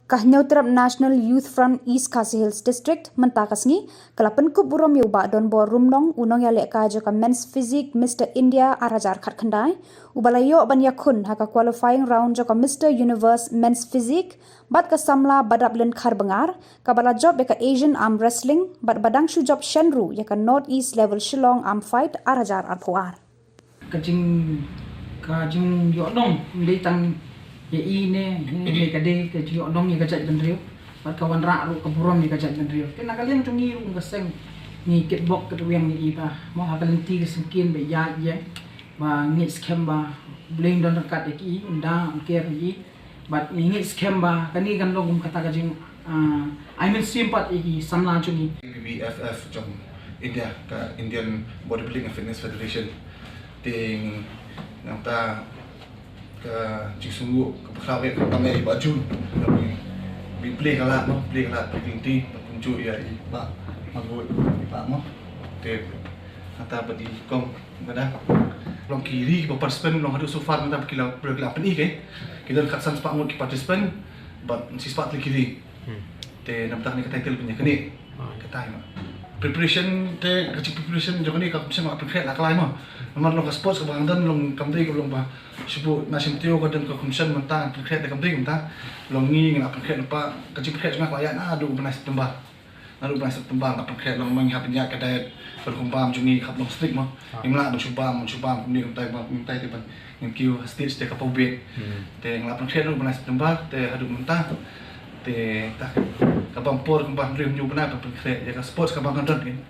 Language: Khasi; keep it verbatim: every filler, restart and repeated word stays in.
Ka Hynñiewtrep National Youth Front East Khasi Hills District mynta ka sngi ka la pynkup burom ïa u Bah Donbor Rumnong, u nongïalehkai jong ka Men's Physique Mister India ar hajar khatkhyndai, uba la ïoh ban ïakhun ha ka qualifying round jong ka Mister Universe Men's Physique bad ka samla Badaplin Kharbangar, kaba la jop ïa ka Asian Arm Wrestling bad ba dang shu jop shen ruh ïa ka North East Level Shillong Arm Fight ar hajar arphew ar. Ka jing, ka jingïohnong ym dei tang ïa i ne, ne, ne ka dei ka jingïohnong ïa ka jaitbynriew bad ka wanrah ruh ka burom ïa ka jaitbynriew. Te na ka liang jong ngi ruh ka seng ngi kitbok kitweng ïa i ba mo ha ka lynti ka syngkien ba ïaid ïa ba ngi skhem ba U Blei un don ryngkat ïa ki, un da un ker ïa i. Bad ngi ngeit skhem ba kane kan long kum kata ka jing, ah, ai mynsiem pat ïa ki samla jong ngi. B B F F jong India, ka Indian Bodybuilding and Fitness Federation. Te nangta ka jingsngewnguh ka pynkhraw ïa ka tam ïa i Bah Jun. Bi play ka lad mo, play ka lad, play ka lynti, bad kumjuh ïa i Bah Margot, i Bah mo. Te nangta bad i Kong Bada. Long ki ri ba participant long haduh so far mynta ki la, ki la pyni ke. Ki don khatsan spah ngut ki participant bad shi spah tylli ki ri. Hmm. Te namar kane ka title pynïakynduh. Ah. Katai ma. Preparation te ka jing preparation jong kane ka competition ma pynkhreh la ka lai ma. Namar long ka sports kaba ngan don long kam dei ka long ba. Shu buh na shim tio ka don ka competition mynta pynkhreh te kam dei mynta. Long ngi ngi la pynkhreh namar ka jing pynkhreh jong nga ka la ïaid naduh u bnai September. Naduh bnai September nga pynkhreh long, ma ngi hap ban ïaid ka diet, ban kum bam jong ngi hap long strict mo. Ah. Ngim lah ban shu bam, ban shu bam kumne kumtai, bam kumtai te ban ngin kiew ha stage te ka pawbit. Hmm. Te nga la pynkhreh naduh bnai September te haduh mynta. Te ta ka bam por kumba hynriew hynñiew bnai ban pynkhreh ïa ka sports kaba ngan don kein.